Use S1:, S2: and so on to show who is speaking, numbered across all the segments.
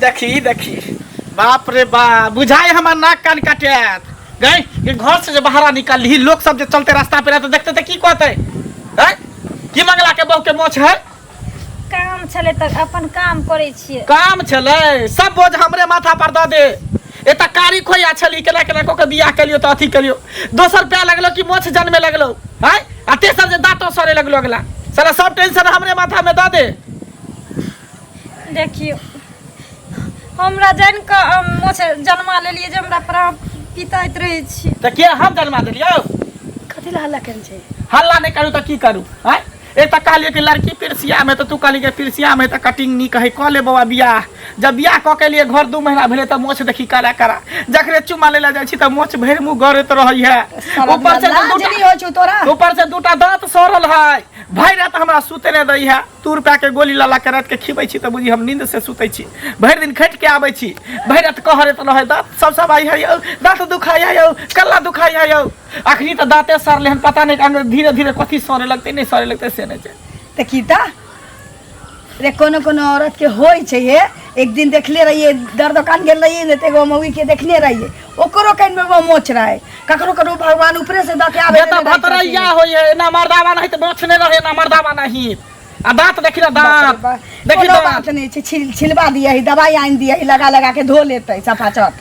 S1: देखी ई देखी बाप रे बाप बुझाय हमर नाक कान कटायत गई ये घर से जे बाहर निकलली लोग सब जे चलते रास्ता पे रहते देखते तऽ की कहते हैं की मंगला के बहू के मोछ है
S2: काम छलै तऽ अपन काम करै छियै
S1: काम छलै सब बोझ हमरे माथा पर दऽ दे एतऽ कारी खोया छली केना केना कऽ के बियाह केलियो तऽ अथी केलियो दोसर पाय लगलो कि मोछ जनमे लगलो हैं आ तेसर जे दाँतो सड़े लगलो अगला साला सब टेंशन हमरे माथा में दऽ दे
S2: देखियौ हमरा जानि कऽ मोछ जन्मा लेलियै जे हमरा पर अहाँ पिताइत रहै छी
S1: तऽ के हम जन्मा देलियौ
S3: कथी लए हल्ला केने छै
S1: हल्ला नहि करू तऽ की करू आँय एक तऽ कहलियै कि लड़की पिरसियामे तऽ तू कहली कि पिरसियामे तऽ कटिंग नीक है कऽ ले बौआ बियाह जब बियाह कऽ के लिए घर 2 महीना भेलै तऽ मोछ देखी करा करा जखने चुमा लै लए जाइ छी तऽ मोछ भरि मुँह गड़ैत रहै है ऊपर से
S3: लाज
S1: दूटा
S3: नहि होइ छौ तोरा
S1: ऊपर से दूटा दाँत सड़ल है भरि राति हमरा सुते नहि दै है 2 रुपया के गोली ला ला के राति के खिबै छी तऽ बुझी हम नींद से सुतै छी भरि दिन खटि के आबै छी भरि राति कहरैत रहै दाँत सब सब आई है यौ दाँत दुखाइ है यौ कल्ला दुखाइ है यौ अखनी तऽ दाँते सड़लै हन पता नहि अंग धीरे धीरे कथी सड़े लगतै नहि सड़े लगतै से नहि छै
S3: तऽ की तऽ रे कोनो कोनो औरत के होइ छै हे एक दिन देखले रहिए दर दोकान गेल रहिए ने तऽ एगो मौगी के देखने रहिए ओकरो कान में एगो मोच रहे ककरो ककरो भगवान ऊपरे से दऽ के आबे
S1: जे तऽ भतरैया होइ है एना मर्दावा नहीं तऽ मोछ नहि रहे एना मर्दावा नहीं आ दाँत देखी ने दाँत देखी
S3: कोनो
S1: दाँत
S3: बात नहि छै छिलवा दिए है दवाई आनि दिए है लगा लगा के धो लेतै सफा चट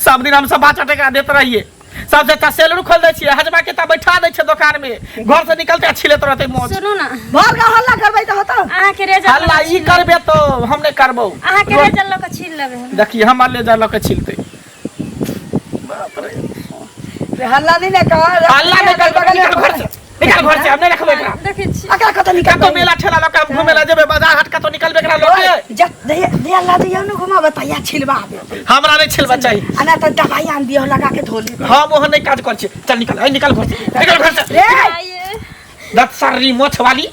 S1: सब दिन हम सब बाचा टका देत रहिए सब जता सैलून खोल दै छियै हजमा के तऽ बैठा दै छै दोकान में घर से निकलते छिलैत रहतै मोछ
S2: सुनू ना
S3: भर गाँव हल्ला करबै तऽ होतौ
S2: अहाँके रेजल
S1: हल्ला ई करबे तो हम नहि करबौ
S2: अहाँके रेजल लऽ कऽ छील लेबै हम
S1: देखी हमर ले जा लऽ के छिलतै बाप रे
S3: रे हल्ला नहि ने कर
S1: हल्ला नहि करबै निकल घर से निकल घर से हम नहि रखबै एकरा
S2: देखै छी
S3: एकरा कतऽ निकल
S1: कतौ मेला ठेला लऽ के हम घूमे ला जेबै बाजार हाट कतौ निकलबै एकरा लऽ के
S3: जा दे दे हल्ला दियौ ने घुमाबै तैया छिलवा दे
S1: हमरा नहि छिलबा चाही
S3: आ ना तऽ दवाई आनि दियौ लगा के धो ले
S1: हम ओहन नहि काज करै छी चल निकल ए निकल घर से निकल घर से
S3: रे
S2: आइए
S1: दस सर्री मोछ वाली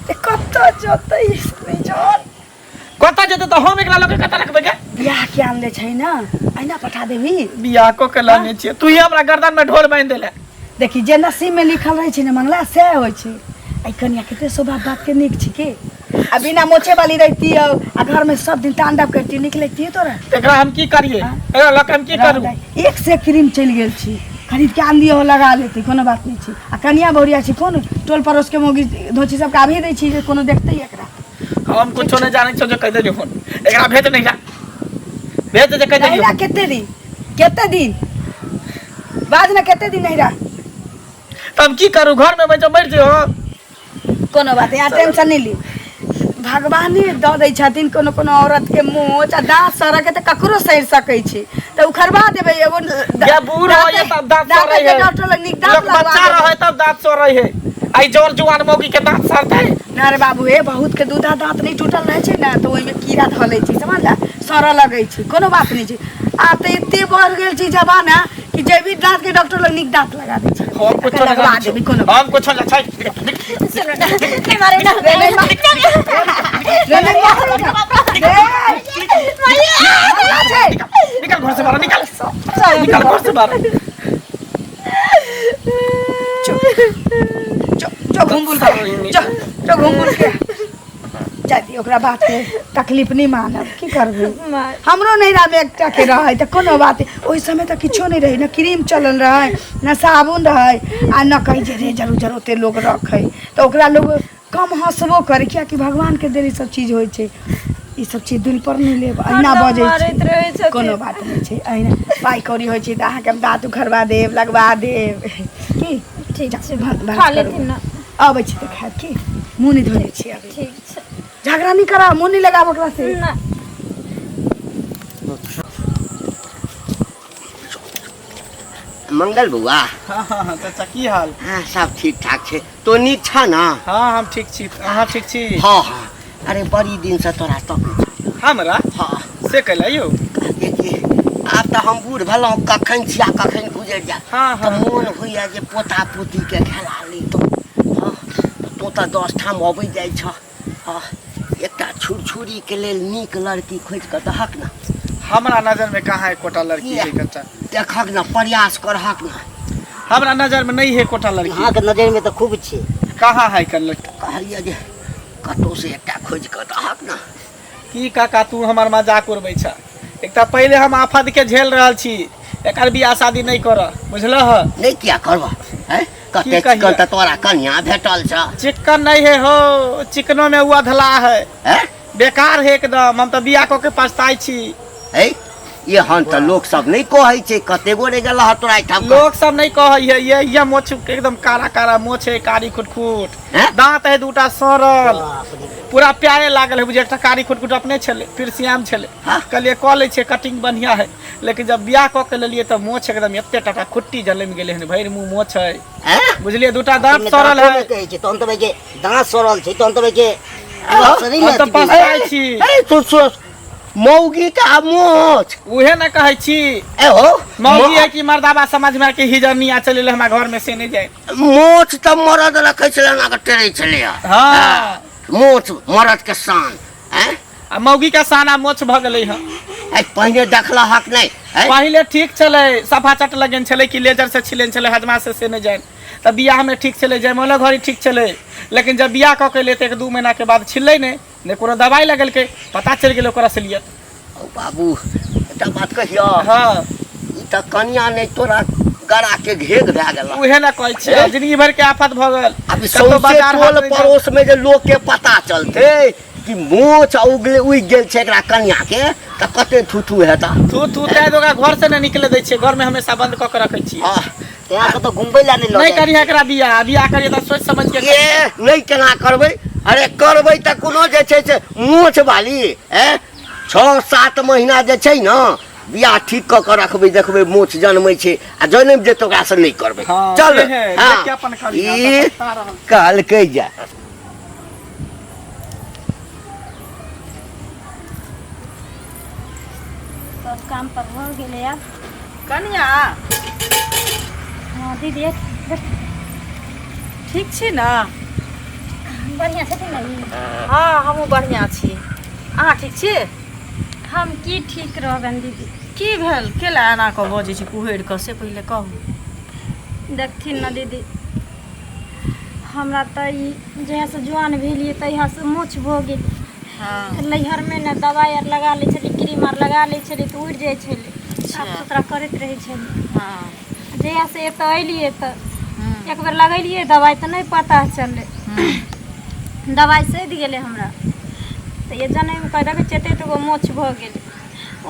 S3: ते कतऽ जतै नहि जान
S1: कतऽ जेतै तऽ हम एकरा लऽ के कतऽ रखबै गे
S3: बियाह के आनले छै ने अहिना पठा देबही
S1: बियाह कऽ के लाने छियै तू ही हमरा गर्दन में ढोल बांधि देले
S3: देखी जे नसीब में लिखल रहै छै ने मंगला सएह होइ छै एहि कनिया कते स्वभाव बात के नीक छै के आ बिना मोचे वाली रहती हो आ घर में सब दिन तांडव करती नीक लगती तोरा
S1: एकरा हम की करिए एकरा लऽ के हम की करू
S3: एक से क्रीम चलि गेल छी खरीद के आन दियौ लगा लेती कोनो बात नहि छै आ कनिया बहुरिया छै कोन टोल पड़ोस के मौगी धोची सबके आबही दै छी जे कोनो देखतै एकरा
S1: हम कुछो नहीं जाने छो जो कह देली फोन एकरा भेज नहीं जा भेज दे जे कह देली
S3: नहिरा कते दिन कते दिन बाज ना कते दिन नहिरा
S1: तब की करू घर में बैठो मर जो
S3: कोनो बात नहीं टेंशन नहीं ली भगवाने दऽ दै छथिन कोनो कोनो औरत के मोच आ दाँत सड़ऽ के तऽ ककरो सड़ि सकै छै तऽ उखड़बा देबै एगो
S1: या बूढ़ हो या तब दाँत सड़ै है
S3: डॉक्टर लग नीक दाँत
S1: लोग बच्चा रहे तब दाँत सड़ै है आई जोर जुआन मौगी के दाँत सड़तै
S3: ना रे बाबू हे बहुत के दूधा दाँत नहि टूटल रहै छै ने तऽ ओहिमे कीड़ा धऽ लै छै समझला सड़ऽ लगै छै कोनो बात नहि छै आब तऽ एते बढ़ गेल छै जमाना कि जेबी दाँत के डॉक्टर लग नीक दाँत लगा दै छै
S1: हम कुछो नहीं
S3: लगवा
S1: जानै
S3: देबी
S1: छो
S3: कोनो
S1: हम कुछो नहीं छै
S2: सुनू ना नहीं मारे ना
S3: रे नहीं मार रे नहीं मार रे हल्ला छै
S1: निकल घर से बाहर निकल निकल घर से बाहर
S3: जो जो घूम बुल के जो जो घूम बुल के जा दी ओकरा बात के तकलीफ नहीं मानब की करबै हमरो नैहरा मे एकटा के रहै तऽ कोनो बात नहि। ओहि समय तऽ किछो नहि रहै ने क्रीम चलल रहै ने साबुन रहै आ न कहै जे रेजर उजर ओते लोग रखै तऽ ओकरा लोग कम हँसबो करै कियाकि भगवानके देल ई सब चीज होइ छै ई सब चीज दिल पर नहि लेब अहिना
S2: हरदम
S3: बजै
S2: मारैत
S3: छै
S2: रहै छथिन।
S3: कोनो बात नहि छै अहिना पाइ कौड़ी होइ छै तऽ अहाँके हम दाँत उखड़वा देब लगवा देब की
S2: ठीक छै
S3: भात
S2: खा
S3: करू।
S2: लेथिन ना
S3: अबै छी तऽ खायब की मुँह नहि धोने छी अभी
S2: ठीक छै
S3: झगड़ा नहि करब मुँह नहि लगाब ओकरा से
S2: ना
S4: मंगल बौआ
S1: हाँ हाँ हाँ चाचा की हाल
S4: हाँ सब ठीक ठाक छै तो नीक छ ना
S1: हाँ हम ठीक छी अहाँ ठीक छी
S4: हाँ हाँ अरे बड़ी दिन से तोरा तकै छी
S1: हमरा
S4: हाँ
S1: से कैला यौ
S4: कहलियै कि आब तऽ हम बूढ़ भेलहुँ कखन छी आ कखन गुजरि जायब
S1: हाँ,
S4: तऽ
S1: हाँ।
S4: मोन होइए जे पोता पोतीके खेला ली तो हाँ तोँ तऽ 10 ठाम अबै जाइ छह हाँ एकटा छुरछुरीके लेल नीक लड़की खोजि कऽ दहक ने
S1: हमरा नजर में कहाँ एकोटा लड़की है कच्चा
S4: देखक ने प्रयास करहक ने
S1: हमरा नजर में नहीं है एकोटा लड़की
S4: अहाँके नजरिमे तऽ खूब छै
S1: कहाँ है कर लड़की
S4: कहलियै जे कतहु से एकटा खोजि कऽ दहक ने
S1: की काका तू हमर मजाक उड़बै छ एकटा पहिले हम आफत के झेल रहल छी एकर बियाह शादी नहि करऽ बुझलह
S4: नहि किया करबह हैं कते
S1: कहिया?
S4: चिकन तऽ तोरा कनिया भेटल छ
S1: चिकन नहीं है हो चिकनो में उ अधला है
S4: हैं
S1: बेकार है एकदम हम तऽ बियाह कऽ के पछताइ छी
S4: है एहन तऽ लोक सब नहि कहै छै कते गोरे गेल हँ तोरा एहिठाम
S1: लोक सब नहीं कहै है ये ये मोछ एकदम काला काला मोछ है कारी खुटखुट
S4: हैं?
S1: दांत है दूटा सड़ल पूरा प्यारे लागल है बुझे एकटा कारी खुटखुट अपने छलै फिर श्याम छलै
S4: हाँ।
S1: कहलियै कऽ लै छियै कटिंग बढ़िया है लेकिन जब बियाह कऽ के लेलियै तऽ मोछ एकदम एते टाटा खुट्टी जलमि गेलै हन भरि मुँह मोछ है
S4: हैं?
S1: बुझलियै दूटा दांत सड़ल है
S5: कहै छै तहन तऽ भाइ के दाँत सड़ल छै तहन तऽ भाइ के
S1: हम तऽ पछताइ छी
S4: ए तू सोच मौगी के आ मोछ
S1: उहे ने कहै छी
S4: ए हो
S1: मौगी है कि मर्दाबा समझ में कि हिजरनिया चलि हमरा घर में से नहीं जाए
S4: मोछ तऽ मरद रखै छलै एना कऽ टेरै छलै
S1: हाँ
S4: मोछ मरद के शान हैं
S1: आ मौगी के साना मोछ भऽ गेलै हँ
S4: ए पहिने देखलहक नहि हैं
S1: पहिले ठीक छलै सफा चट लगेन छलै कि लेजर से छिलेन छलै हजमा से से नहि जाइन तऽ बियाह में ठीक छलै जयमालो घड़ी ठीक छलै लेकिन जब बियाह कऽ के एलै तऽ एक दू महीना के बाद छिललै नहि नहि कोनो दवाइ लगेलकै पता चलि गेलै ओकर असलियत
S4: औ बाबू एकटा बात कहियो
S1: हँ
S4: ई तऽ कनिया नहि तोरा गड़ा के घेघ भए गेल
S1: उहे ने कहै छियै जिंदगी भर के आफत भऽ गेल
S4: अभी
S1: कतौ
S4: सौंसे
S1: बाजार हाट
S4: टोल
S1: नहि जाउ।
S4: पड़ोस में जे लोग के पता चलते कि मोछ उगले उगि गेल छै एकरा कनिया के तऽ कते थूथू हेता
S1: थू थू तै ओकरा घर से नहि निकले दै छियै घर में हमेशा बंद कऽ के रखै छियै
S4: हँ
S5: तैं कतौ घुमबै लए नहि लऽ
S1: नहि
S5: जाइ
S1: करिहे एकरा बियाह बियाह करिहे तऽ सोचि समझ के
S4: ए नहि केना करबै अरे करबै तऽ कोनो जे छै से मोछ वाली ए 6-7 महीना जे छै ने बियाह ठीक कऽ कऽ रखबै देखबै मोछ जनमै छै आ जनमि जेतै ओकरासँ नहि करबै
S1: हँ,
S4: चल
S1: से है,
S4: हँ
S1: देख के अपन करिहे,
S4: ई
S1: तऽ पछता रहल।
S4: कहलकै जा
S2: सब काम पर भऽ गेलै आब
S6: कनिया
S2: हँ दीदी एक
S6: ठीक छी ने
S2: बढ़िआँ छथिन ने ई?
S6: हँ हमहूँ बढ़िआँ छी अहाँ ठीक छी
S2: हम की ठीक रहबनि दीदी
S6: की भेल केला एना कऽ बजै छी कुहरि कऽ से पहिले कहू
S2: देखथिन ने दीदी हमरा तऽ ई जहियासँ जुआन भेलियै तहियासँ मोछ भऽ गेल
S6: हँ
S2: नैहरमे ने दबाइ आर लगा लै छलियै क्रीम आर लगा लै छलियै तऽ उड़ि जाइ छलै साफ
S6: अच्छा
S2: सुथरा करैत रहै छलियै
S6: हँ
S2: जहियासँ एतऽ अयलियै तऽ
S6: हूँ
S2: एक बेर लगेलियै दबाइ तऽ नहि पता चललै
S6: हूँ
S2: दबाइ सधि गेलै हमरा तऽ ये जनमि कऽ देखै छियै एते एतेगो मोछ भऽ गेलै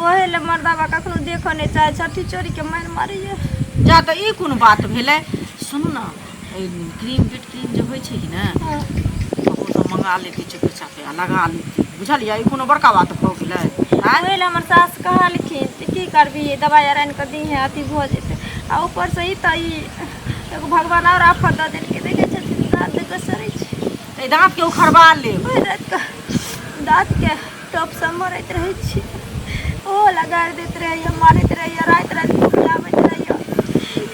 S2: ओहे लए मर्दाबा कखनो देखऽ नहि चाहै छै अथी चोरीके मारि मारैए
S6: जा तऽ ई कोन बात भेलै सुनू ने ई क्रीम बिट क्रीम जे होइ छै कि ने
S2: हँ
S6: ककरोसँ मंगा लेती चुपे चापे आ लगा लेती बुझलियै ई कोनो बड़का बात भऽ गेलै आँय
S2: ओहि लए हमर सास कहलखिन जे की करबही दबाइ आर आनि कऽ दीहे अथी भऽ जेतै आ ऊपरसँ ई तऽ ई एगो भगवान आओर आफत दऽ देलकै देखै छथिन दाँत दऽ कऽ सड़ै छै
S6: तऽ ई दाँतके उखड़बा लेब
S2: भरि राति कऽ दाँतके टॉपसँ मरैत रहै छी ओहो लगारि दैत रहैए मारैत रहैए राति राति कऽ बुलाबैत रहैए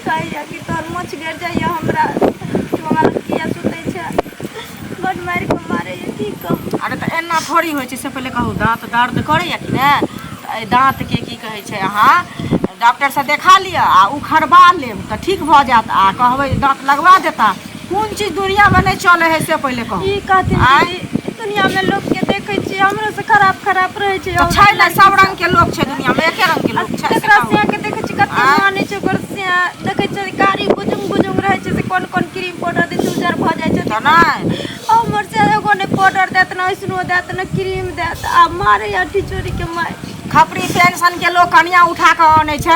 S2: कहैए कि तोहर मोछ गड़ि जाइए हमरा तू हमरा लग किया सुतै छै बड्ड मारि कऽ मारैए की कहू
S6: अरे तऽ एना थोड़ी होइ छै से पहिले कहू दाँत दर्द करैए कि नहि तऽ एहि दाँतके की कहै छै अहाँ डॉक्टरसँ देखा लिअ आ उखड़बा लेब तऽ ठीक भऽ जायत आ कहबै जे दाँत लगवा देता कोन चीज दुनियामे नहि चलै हइ से पहिले कहू
S2: ई कहथिन
S6: आँय?
S2: दीदी दुनियामे लोकके देखै छियै हमरो से खराब खराब रहै छै
S6: तऽ छै ने सब रंग के लोक छै दुनियामे एके रंग के लोक छै से
S2: तेकरा
S6: कहू।
S2: सिया के देखै छियै कते
S6: आँय?
S2: मानै छै ओकर सिया देखै छियै कारी बुजुंग बुजुंग रहै छै से कोन कोन क्रीम पाउडर दै छै उजर भऽ जाइ छै
S6: तऽ नहि
S2: हमर सिया एगो नहि पाउडर देत ने ऐसनो देत ने क्रीम देत आ मारै अठी चोरी के मारि
S6: खपरी पेंशन के लोक कनिया उठा कऽ अनै छै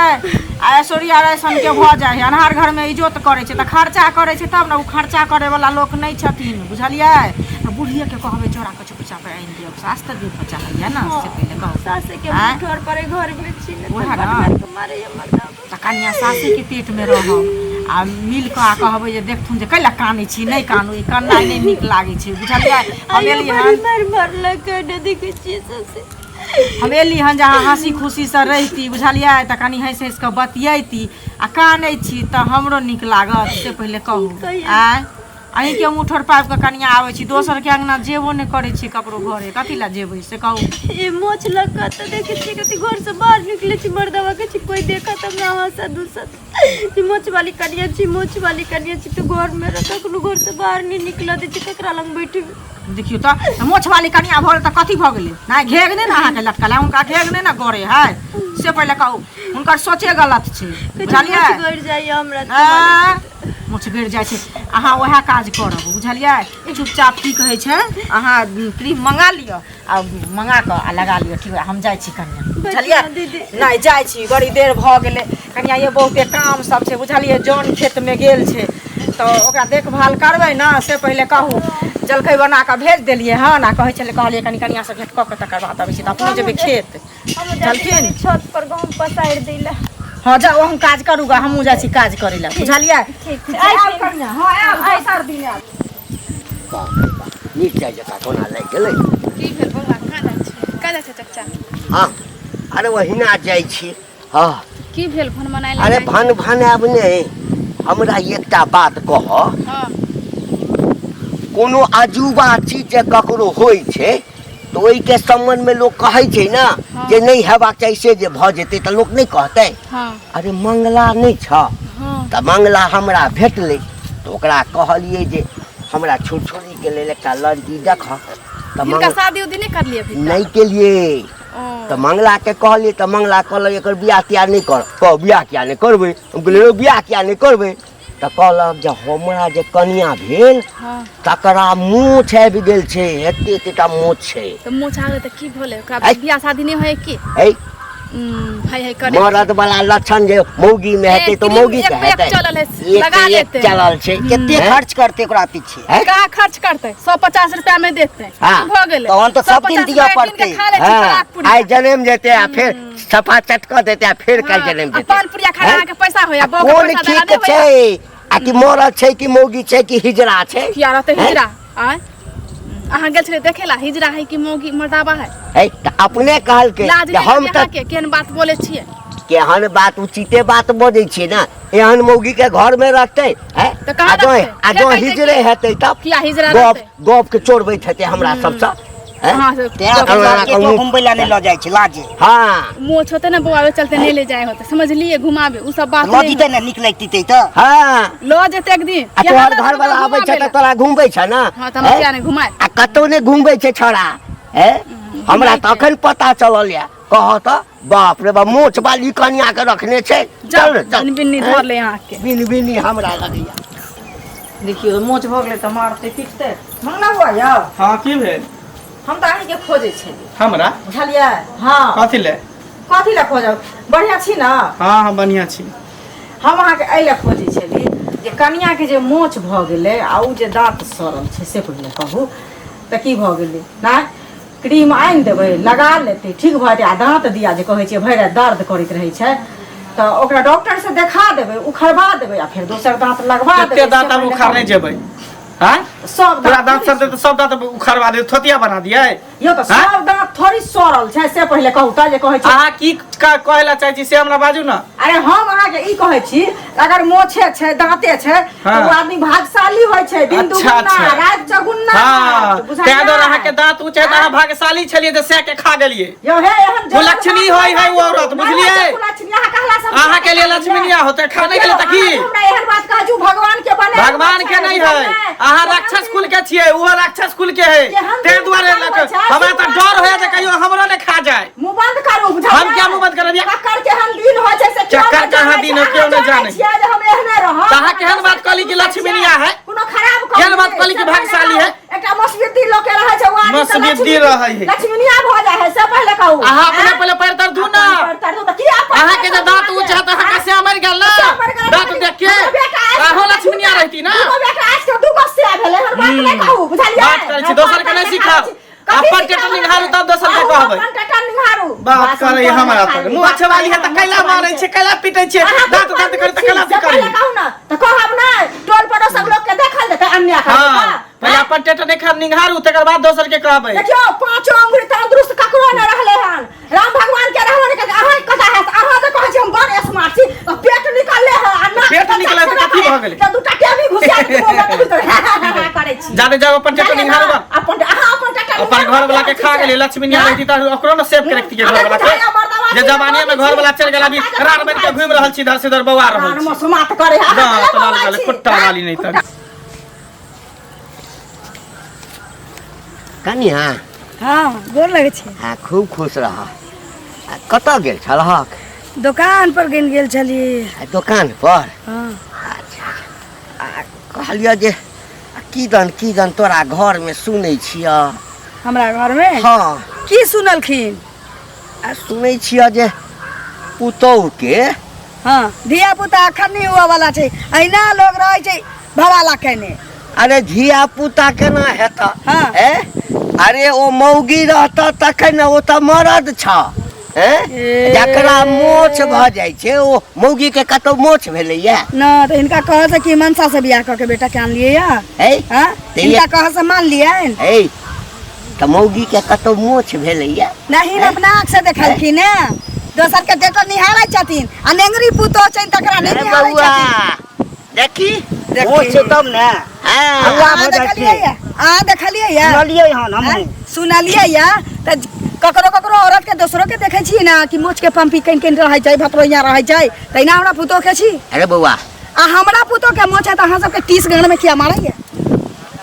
S6: आ ऐश्वर्या राय सन के भऽ जाइ है अन्हार घरमे इजोत करै छै तऽ खर्चा करै छै तब ने ओ खर्चा करै वाला लोक नहि छथिन बुझलियै तऽ बुढ़िए के कहबै चोरा कऽ चुपचाप आनि दियौ सास तऽ दूध बच्चा होइए ने से पहिले कहू
S2: सासे के
S6: आँय?
S2: ठोर पर घर में छी ने
S6: ओएह
S2: तऽ
S6: ने।
S2: बड मारि कऽ मारैया मर्दाबा
S6: तऽ कनिया सासेके पेटमे रहब आ मिल कऽ आ कहबै जे देखथुन जे कैला कानै छी नहि कानू ई कननाइ नहि नीक लागै छै बुझलियै हम
S2: आइयो
S6: एली
S2: बड़ी
S6: हन
S2: मारि मारलक ने देखै छियै सासे
S6: हम एली हन जे अहाँ हँसी खुशीसँ रहिती बुझलियै तऽ कनि हँसि हँसि कऽ बतियैती आ कानै छी तऽ हमरो नीक लागत से पहिले कहू
S2: कहियै?
S6: आँय अहीँके मुँह ठोर पाबि कऽ कनिया आबै छी दोसरके अङ्गना जेबो नहि करै छी ककरो घरे कथी लए जेबै से कहू
S2: ई मोछ लग कऽ तऽ देखै छियै कथी घरसँ बाहर निकलै छी मर्दवा के छी कोई देखत हमरा हंसत दूसत ई मोछ वाली कनिया छी मोछ वाली कनिया छी तऽ घरमे रह कखनो घरसँ बाहर नहि निकलऽ दै छै ककरा लग बैठबै
S6: देखियौ तऽ मोछवाली कनिया भऽ गेल तऽ कथी भऽ गेलै नहि घेघ नहि ने अहाँके लटकल है हुनका घेघ नहि ने गड़े है से पहिले कहू हुनकर सोचे गलत छै
S2: कहै छै
S6: बुझलियै
S2: मोछ गड़ि जाइए हमरा
S6: आँय? मोछ गड़ि जाइ छै अहाँ उएह काज करब बुझलियै चुपचाप की कहै छै अहाँ क्रीम मंगा लिअ आ मंगा कऽ आ लगा लिअ ठीक हम जाइ छी कनिया बुझलियै
S2: दीदी।
S6: नहि जाइ छी बड़ी देर भऽ गेलै कनिया ये बहुते काम सब छै बुझलियै जन खेतमे गेल छै तऽ ओकरा देखभाल करबै ने से पहिले कहू जलखै बना कऽ भेज देलियै हन आ कहै छलै कहलियै कनि कनियासँ भेँट कऽ कऽ तकर बाद अबै छी तऽ अपनो जेबै खेत
S2: हम जाइ छी
S6: चलथिन
S2: कनि छत पर गहूँम पसारि दै लए
S6: हँ जाउ अहूँ काज करू गा हमहूँ जाइ छी काज करै लए बुझलियै
S2: ठीक छै
S6: आयब कनिया हँ आयब दोसर दिन आयब
S4: बाप रे बाप मिरचाइ जकाँ कोना लागि गेलै
S7: की भेल बौआ कहाँ जाइ छी कहाँ जाइ छै चचा
S4: हँ अरे ओहिना जाइ छी हँ
S7: की भेल भन मनाय
S4: अरे भन भनायब नहि हमरा एकटा बात कह
S7: हँ
S4: कोनो अजूबा चीज जे ककरो होइ छै तऽ ओहिके सम्बन्धमे लोक कहै छै ने
S7: हँ।
S4: जे नहि हेबाक चाही से जे भऽ जेतै तऽ लोक नहि कहतै
S7: हँ
S4: अरे मंगला नहि छ
S7: हँ
S4: तऽ मंगला हमरा भेटलै तऽ ओकरा कहलियै जे हमरा छुरछुरीके लेल एकटा लड़की देखऽ तऽ
S7: हिनका
S4: मंग
S7: शादी उदी नहि करलियै अभी तक?
S4: नहि केलियै
S7: ओ
S4: तऽ मंगलाके कहलियै तऽ मंगला कहलक एकर बियाह तियाह नहि कर कह बियाह किया नहि करबै हम कहलियै रौ बियाह किया नहि करबै तऽ कहलक जे हमरा जे कनिया भेल
S7: हँ
S4: तकरा मोछ आबि गेल छै एते एतेटा मोछ छै
S7: तऽ मोछ आ गेलै तऽ की भेलै ओकरा
S4: ऐ।
S7: बियाह शादी नहि होय की
S4: है
S7: है है करे
S4: मरद वाला लक्षण जे मौगी में हेतै
S7: ए,
S4: तऽ
S7: क्रीम
S4: मौगी
S7: एक
S4: के
S7: पे एक
S4: हेतै
S7: चलल है,
S4: एक
S7: लगा
S4: पे एक
S7: लेतै।
S4: चलल छै
S5: कते
S4: हैं?
S5: खर्च करते ओकरा पीछे
S4: हैं?
S7: कहाँ खर्च करतै 150 रुपया में देतै
S4: हाँ।
S7: की भऽ गेलै
S5: तहन तऽ सब दिन
S7: 150
S5: दिअ
S7: रुपया कीन के
S5: पड़तै।
S7: खा लै छी
S4: हाँ,
S7: परात पुड़िया।
S4: आइ जनम जेतै आ फेर सफा चटकऽ देतै आ फेर काल्हि
S7: हाँ,
S4: जनम
S7: आ
S4: जेतै
S7: पान पुड़िया खाना
S4: हैं?
S7: अहाँके पैसा होया बौआ के
S4: कोन
S7: पैसा देला
S4: ठीक
S7: नहि होया
S4: छै आ कि मरद छै कि मौगी छै कि हिजड़ा छै
S7: किया रहतै
S4: हैं?
S7: हिजड़ा आँय अहाँ गेल छलियै देखे ला हिजड़ा है कि मौगी मर्दाबा है
S4: है तऽ अपने कहलकै
S7: लाज
S4: जे
S7: नहि
S4: हम
S7: लगैए
S4: तऽ
S7: अहाँके केहन बात बोलै छियै
S4: केहन बात उचिते बात बजै छियै ने एहन मौगी के घर में रखतै हैं
S7: तऽ कहाँ
S4: आ जँ
S7: रखतै?
S4: आ
S7: के
S4: जँ
S7: कहै छै
S4: हिजरे
S7: कि-
S4: हेतै तब
S7: किया हिजड़ा
S4: गप
S7: रहतै?
S4: गप के चोरबैत हेतै हमरा सबसँ हैं?
S7: अहाँ से
S5: तें तऽ
S4: अहाँ
S5: लड़के
S4: कहू।
S5: तो घुमबै लए नहि लऽ जाइ छै लाजे
S4: हँ
S7: मोछ होते ने बौआ ओहि चलते नहि ले जाए होते समझलिए घुमाबे उ सब बात
S5: लऽ
S7: नहीं
S5: जेतै ने नीक लगतै तऽ
S4: हँ
S7: लऽ जेते एक दिन
S4: आ
S7: यहाँ
S4: तोहर
S7: लऽ
S4: घर वाला
S7: जेतै
S4: आबै छै
S7: घुमाबे
S4: तऽ
S7: ला।
S4: तोरा घुमबै छै ने
S7: हाँ तऽ हम
S4: हैं?
S7: किया नहि घुमाए
S4: आ कतौ नहि घुमबै छै छौड़ा हैं हमरा तऽ अखन पता चलल यऽ कह तऽ बाप रे बाप मोछ वाली कनिया के रखने छै चल चल
S7: बिन्नी धर ले अहाँके
S4: बिन बिन्नी हमरा लगैया
S6: देखियौ मोच भऽ गेलै तऽ मारतै पीटतै मंगला बौआ यौ
S1: हँ की भेल
S6: हम तऽ अहीँके खोजै छलियै
S1: हमरा
S6: बुझलियै हँ
S1: कथी ले
S6: कथी लए खोजब बढ़िआँ छी ने
S1: हँ हम बढ़िआँ छी
S6: हम अहाँके एहि लए खोजै छली जे कनियाके जे मोच भऽ गेलै आ ओ जे दाँत सड़ल छै से पहिले कहू तऽ की भऽ गेलै नहि क्रीम आनि देबै लगा लेतै ठीक भऽ जेतै आ दाँत दिया जे कहै छियै भरि राति दर्द करैत रहै छै तऽ ओकरा डॉक्टरसँ देखा देबै उखड़बा देबै आ फेर दोसर दाँत लगबा देबै
S1: कते दाँत हम उखाड़ने जेबै आँय
S6: सब
S1: तोरा दाँत सड़तै तऽ सब दाँत उखाड़वा दे थोतिया बना दियै
S6: यौ तऽ
S1: आँय?
S6: सब दाँत थोड़ी सड़ल छै से पहिले कहू तऽ जे कहै छी
S1: अहाँ की कहै लए चाहै छी से हमरा बाजू ने
S6: अरे हम अहाँके ई कहै छी अगर मोछे छै दाँते छै तऽ
S1: हाँ।
S6: ओ आदमी भाग्यशाली होइ छै दिन
S1: अच्छा,
S6: दुगुना
S1: अच्छा।
S6: राति चौगुना
S1: हाँ
S6: बुझलियै?
S1: तैं दुआरे अहाँके दाँत ऊँच है तऽ अहाँ भाग्यशाली छलियै जे सएह के खा गेलियै
S6: यौ हे एहन
S1: ओ लक्ष्मी होइ है ओ औरत,
S6: नहि होइ
S1: बुझलियै?
S6: छै कुलक्षणी, अहाँ कहला से हम
S1: अहाँके लिए लक्ष्मीनिया होतै खा नहि गेलै तऽ की
S6: अहाँ हमरा एहन बात कहै छी ओ भगवान के बनायल
S1: भगवान के
S6: छै,
S1: नहीं है
S6: बुझलियै?
S1: अहाँ राक्षस कुल के छियै ओहो राक्षस कुल के है
S6: केहन
S1: ताहि दुआरे
S6: दिन
S1: लऽ कऽ
S6: होइ छै,
S1: हमरा तऽ डर होइया जे कहियो हमरो ने खा जाय
S6: मुँह बंद करू बुझलियै
S1: हम किया मुँह बंद करब या?
S6: ककर केहन दिन होइ छै से केओ
S1: चक्कर
S6: नहि
S1: कहाँ
S6: जानै
S1: दिन
S6: छै।
S1: हो, केओ नहि
S6: अहाँ
S1: जानै।
S6: छियै जे हम एहने रहब
S1: तऽ अहाँ केहन बात कहली कि लक्ष्मीनिया है?
S6: कोनो खराब
S1: केहन बात कहली कि भाग्यशाली है?
S6: एकटा मसबिद्दी लोक के रहै छै ओ आदमी तऽ
S1: मसबिद्दी रहै है।
S6: लक्ष्मीनिया भऽ जाइ है से पहिले कहू
S1: अहाँ अपने पहिले पैर तर धू ना
S6: पैर तर धू तऽ किया पैर
S1: अहाँ के
S6: तर
S1: जे दांत
S6: धू
S1: ऊँच है तऽ अहाँ के मरि गेल ना
S6: से मरि गेल,
S1: दांत देख के
S6: हमर बेटा आज
S1: अहाँ लक्ष्मीनिया रहती ना
S6: दूगो बेटा आज के दूगो से भेलै हन बात नहि कहू बुझलियै
S1: बात करै छी, दोसर के नहि सिखाउ।
S6: कथी
S1: अपन
S6: सिखाउ
S1: टेटर निहारू तब दोसर के
S6: अहूँ
S1: कहबै।
S6: अपन टेटर निहारू
S1: बात करै हमरा पर मुँह छवाली है तऽ कैला मारै छै कैला पिटै छै
S6: अहाँ
S1: दांत दांत करै तऽ कैला
S6: से
S1: करी
S6: पहिले कहू ना तऽ कहब नहि टोल पड़ोसक लोक के देखल जेतै अन्याय करै
S1: हाँ पहिले अपन टेटर निहार निहारू तकर बाद दोसर के कहबै
S6: देखियौ पांचो अंगुरी तंदुरुस्त ककरो नहि रहलै हन राम भगवान के रहबो नहि करतै अहाँ कथा हैत अहाँ तऽ कहै छी हम बड़ स्मार्ट छी तऽ पेट निकलले है आ नाक
S1: पेट निकलले तऽ कथी भऽ गेलै?
S6: तऽ दूटा के भी घुसा के बोला के भीतर करै छी।
S1: जादे जाओ अपन टेटो निहारू बा।
S6: अपन अहाँ अपन टेटो
S1: अपन घर वाला के खा गेलै लक्ष्मी निहार रहती त ओकरो न सेव के रखती के घर वाला के जे जवानी में घर वाला चल गेल अभी रार बन के घूम रहल छी इधर से उधर बौआ रहल छी।
S6: मसुमात करे
S1: दांत लाल गेल कुट्टा वाली नहीं तक।
S4: कनिया।
S3: हँ, गोर लगै छै।
S4: हाँ, खूब खुश रह। आ, कतऽ गेल छलहक?
S3: दोकान पर गेल गेल छलियै।
S4: आ, दोकान पर?
S3: हँ।
S4: अच्छा अच्छा। आ कहलियऽ जे आ, की दन की दन तोरा घरमे सुनै छियऽ?
S3: हमरा घरमे?
S4: हँ।
S3: की सुनलखिन?
S4: आ सुनै छियऽ जे पुतोहुके
S3: हँ, धिया पुता अखन नहि हुअ वाला छै, अहिना लोग रहै छै भवाला केने।
S4: अरे धिया पुता केना हेतऽ?
S3: हँ।
S4: ए? अरे ओ मौगी रहतऽ तखन ने, ओ तऽ मरद छ। ए?
S3: ए।
S4: जकरा मोछ भऽ जाइ छै ओ मौगी के कतौ मोछ भेलैया?
S3: न तऽ हिनका कहऽ से कि मनसा से बियाह कऽ के बेटा के आनलियै या?
S4: ए?
S3: हँ,
S4: तऽ
S3: हिनका कहऽ से मानलियनि?
S4: ए, तऽ मौगी के कतौ मोछ भेलैया?
S3: नहीं, अपना आँख से देखलखिन ने, दोसर के बेटा निहारै छथिन आ नेंगरी पुतोह छनि तकरा नहि
S4: अरे
S3: निहारै
S4: बौआ
S3: छथिन।
S4: देखी।
S3: देखी।
S5: मोछ छै तब ने।
S4: हाँ।
S5: हल्ला
S3: अहाँ
S5: भऽ जाइ
S3: देखलियै
S5: छै।
S3: या? अहाँ देखलियै या?
S5: सुनलियै हन हमहूँ।
S3: आँय? सुनलियै या तऽ ककरो ककरो औरत के दोसरो के देखै छियै ने कि मोछ के पंपी कनि कनि रहै छै, भतरोइया रहै छै, तहिना हमरा पुतोह के छी।
S4: अरे बौआ,
S3: आ हमरा पुतोह के मोछ है तऽ अहाँ सबके 30 गण में किया मारैया?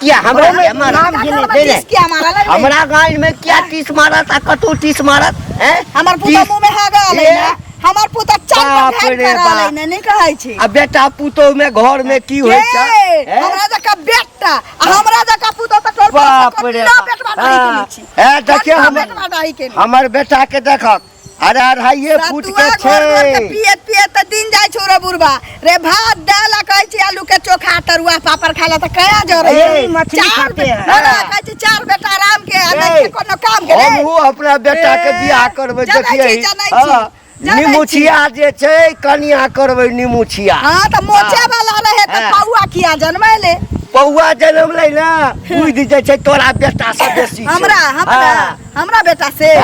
S4: किया हमरा किया मारत?
S5: नाम
S3: हमरा
S5: गिने
S3: घरमे
S4: दे ने।
S3: टीस किया मारऽ लगलै?
S4: हमरा गाल में किया टीस मारत आ कतौ टीस मारत? हैं?
S3: हमर पुतोह
S4: टीस-
S3: मुँह में हगल है
S4: ए?
S3: ने, हमर पुतोह चल
S4: बाप
S3: पर
S4: रे
S3: कर रहल है
S4: बाप।
S3: ने, नहीं कहै छी।
S4: आ बेटा पुतोह में घर में की होइ छै?
S3: ए,
S4: हैं?
S3: हमरा जकाँ बेटा आ हमरा जकाँ पुतोह तऽ टोल
S4: बाप रे
S3: ना
S4: बाप।
S3: बेटवा डाही के
S4: हाँ।
S3: छी।
S4: ए, देखियौ
S3: कतना
S4: हमर
S3: बेटवा डाही के
S4: हमर बेटा के देखक, अरे अढ़ाइए फुट
S3: सतुआ
S4: के
S3: घोर घोर के
S4: छै।
S3: पियत पियत तऽ दिन जाइ छौ रे बुढ़बा रे। भात दालि आ कहै छी आलू के चोखा तरुआ पापड़ खाला तऽ कया जरै
S5: ए, मछली
S3: चार
S5: खाते हैं।
S3: ना, ना, कहै छी चार बेटा राम के आ
S4: ए,
S3: नहि छै कोनो काम के रे।
S4: हमहूँ अपना बेटा के बियाह करबै।
S3: जनै छी,
S4: देखियै
S3: जनै छी,
S4: हाँ,
S3: जनै छी।
S4: निमुछिया जे छै कनिया करबै निमुछिया।
S3: हाँ तऽ मोचे वाला रहे तऽ
S4: हाँ।
S3: पौआ किया जनमैले?
S4: पौआ जनमलै ने, बुझि जाइ छै तोरा बेटा से बेसी छै।
S3: हमरा हमरा
S4: हाँ।
S3: हमरा बेटा से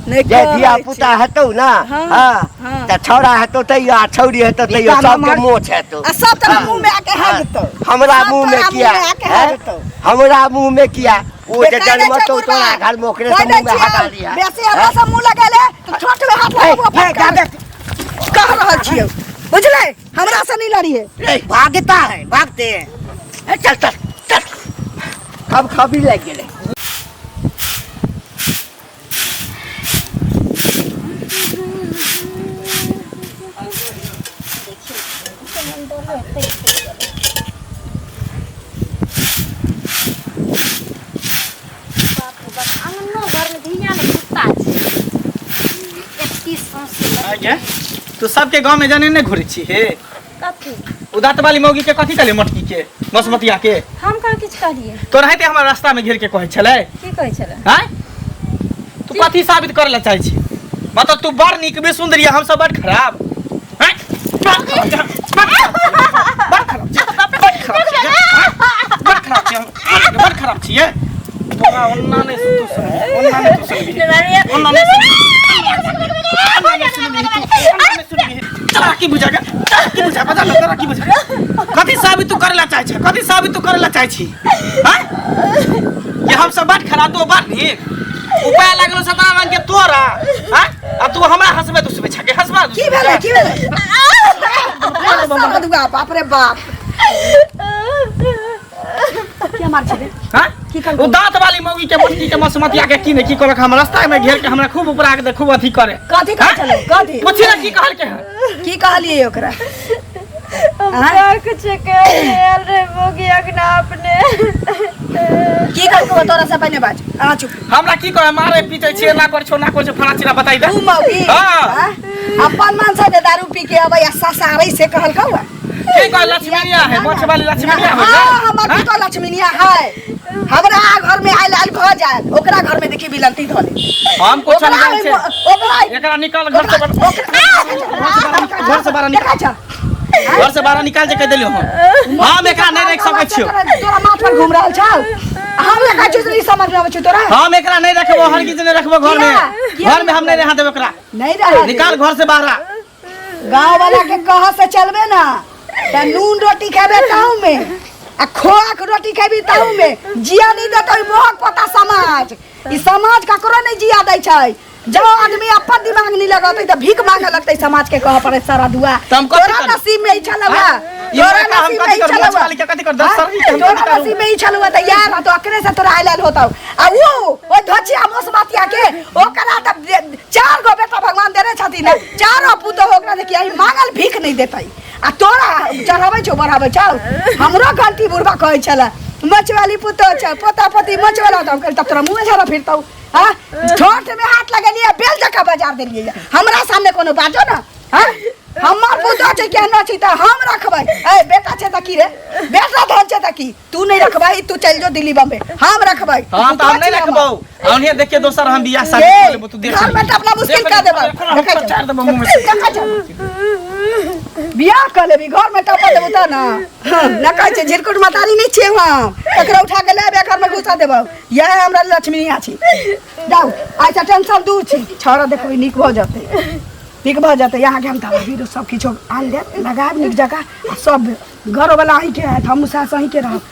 S3: नहि
S4: जे धिया
S3: कहै
S4: पुता हेतौ ना,
S3: हाँ,
S4: हाँ,
S3: हाँ।
S4: तऽ छौड़ा हेतौ तैयो आ छौड़ी हेतौ तैयो
S3: ई
S4: सबके
S3: हमर-
S4: मोछ हेतौ
S3: आ सब तोरा
S4: हाँ।
S3: मुँह में आके हगतौ।
S4: हमरा
S3: सब
S4: मुँह में
S3: तोरा
S4: किया
S3: मुँह में आके
S4: हैं?
S3: हगतौ।
S4: हमरा मुँह में किया? ओ जे
S3: देखै नहि
S4: जनमतौ
S3: छै बुढ़बा।
S4: तोरा घर में ओकरे से
S3: कहै
S4: मुँह में
S3: छियौ,
S4: हगा लिहा।
S3: बेसी हमरा से मुँह लगेले तऽ ठोंठ में हाथ लगबो अपन
S5: जाबे
S3: कह रहल छियौ, बुझलै? हमरा से नहीं लड़िए।
S5: भागता है, भागते हैं।
S4: ए, चल चल चल, खब खबी लागि गेलै।
S2: बाप रे बाप, अंगनो घरमे धिया ने कुत्ता छै एत्ती सौंसे।
S1: आगे तू सबके गांव में जाने नहीं घुरै छी हे?
S2: कथी?
S1: उदात वाली मौगी के कथी कहले, मोटकी के मसमतिया के?
S2: हम कहाँ किछु कहलियै।
S1: तोरा हेते हमर रास्ता में घेर के कहै छलै।
S2: की कहै छलै?
S1: आँय, तू कथी साबित करे ला चाहै छी? मतलब तू बड़ नीक बे सुंदरी, हम सब बड़ खराब? आँय? बड़ खराब छी, बड़ खराब छी, बड़ खराब छी, बड़ खराब छी, बड़ खराब छियै। तोरा ओन्ना नहि तू सुनबही, ओन्ना नहि तू सुनबही, ओन्ना नहि सुनबही, ओन्ना नहि सुनबही तू, ओन्ना नहि सुनबही। तोरा की बुझा गे? तोरा की बुझा? बता ना, तोरा की बुझा? कथी साबित तू करे ला चाहै छै? कथी साबित तू करे ला चाहै छी? आँय, कि हम सब बड़ खराब, तू बड़ नीक? उपाय लागलो 17 रंग के तोरा। आँय, आ तू हमरा हंसबे दुसबे छके? हंसबा
S3: की भेलै? की भेलै? मधुआ, बाप रे बाप, क्या मार छे?
S1: हाँ?
S3: की कहलकौ?
S1: ओ दांत वाली मौगी के मोटकी के मसमतिया के की ने की कहलक, हम रास्ता में घेर के हमरा खूब उपरा के खूब अथी करे।
S3: कथी कहै छलै? कथी?
S1: पूछी ना की कहल के है।
S3: की कहलियै ओकरा?
S2: हम कुछ आयल रे मोगी अगना अपने।
S3: की कहलकौ तोरा से? पहिने बाज, अहाँ चुप।
S1: हमरा की कहे, मारे पीटे छियै, ना कर छो ना कर छो, फला चिरा बताई दे।
S3: तू मौगी?
S1: हाँ।
S3: हाँ? अपन मन से जे दारू पी के अबै आ ससारै से कहलकौ?
S1: की कहे, लक्ष्मीनिया है, मोछ वाली लक्ष्मीनिया हो।
S3: हाँ, हमर पुतोह लक्ष्मीनिया है। हमरा घर में आयल आयल भऽ जाय, ओकरा घर में देखी बिलंती धऽ ले।
S1: हम कुछ
S3: ओकरा
S1: नहीं जान छै।
S3: ओकरा
S1: एकरा निकाल घर से बाहर, घर से बाहर निकाल।
S3: देखै छ?
S1: घर से बाहर निकाल जे कह देलियो। हम एकरा नहीं रख सकै छियो।
S3: तोरा माथ पर घूम रहल छौ, हम देखै छियौ तऽ ई समझ में आबै छौ तोरा?
S1: हम एकरा नहीं रखबो, हरगिज नहीं रखबो घर में।
S3: किया? किया?
S1: घर में हम नहीं रहा देबो एकरा।
S3: नहीं रह
S1: निकाल घर से बाहर।
S3: गाँव वाला के कह से चलबे ना। त नून रोटी खेबे ताहू में आ खोआ के रोटी खेबी ताहू में जिया नहीं देतौ ई मोहक पोता समाज ई समाज ककरो नहीं जिया दै छै जब आदमी अपन दिमाग नहीं लगतै त भीख मांगे लगतै समाज के कहऽ पड़े सारा दुआ
S1: त हम कथी
S3: तोरा
S1: करी?
S3: नसीब में ई छलवा
S1: ई
S3: तोरा
S1: लड़का हम
S3: नसीब में
S1: कथी
S3: ई
S1: करू?
S3: छलवा
S1: मोछवाली के कथी करू? दस सरही के हम
S3: तोरा
S1: कथी करू?
S3: नसीब में ई छलवा त यार तो अकरे से तोरा आइल होतौ आ ऊ ओइ धोचिया मोसमतिया के ओकरा त चार गो बेटा भगवान देने छथिन चारो पुतोह ओकरा देखिए ई मांगल भीख नहीं देतै आ तोरा चढ़ाबै छौ बढ़ाबै छौ हमरो गलती बुढ़बा कहै छलै मचवाली पुतोह छै पोता पोती मचवाला तऽ हम कहली तब तोरा मुँहे झाड़ा फिरतौ हाँ ठोंठ में हाथ लगेलियै बेल जकाँ बजार देलियै हमरा सामने कोनो बाजो ना हाँ हमर पुतोह छै केहनो छै तऽ हम रखबै ए बेटा छै तऽ की रे बेटा धन छै तऽ की तू नहीं रखबै तू चलि जो दिल्ली बम्बे हम रखबै
S1: हाँ तो हम नहीं रखबौ औनिये देखिए दोसर हम बियाह शादी कर लेबो तू देख
S3: घर में अपना मुश्किल कर देबो
S1: देखै चार देबो मुंह में से।
S3: देखै छौ। बियाह कर लेबी घर में टपा देबो त ना न कहै छै झिरकुट मतारी नहीं छियै हम एकरा उठा के ले आबे घर में घुसा देबो यह हमरा लक्ष्मी छी जाउ आइ टेंशन दूर छी छौड़ा देखबै नीक भऽ जेतै नीक भऽ जेतै अहाँके हम दबाइ बीरो सब किछो आनि देब लगायब नीक जकाँ आ सब घरोवला अहीँके हैत हमहूँ सास अहीँके रहब।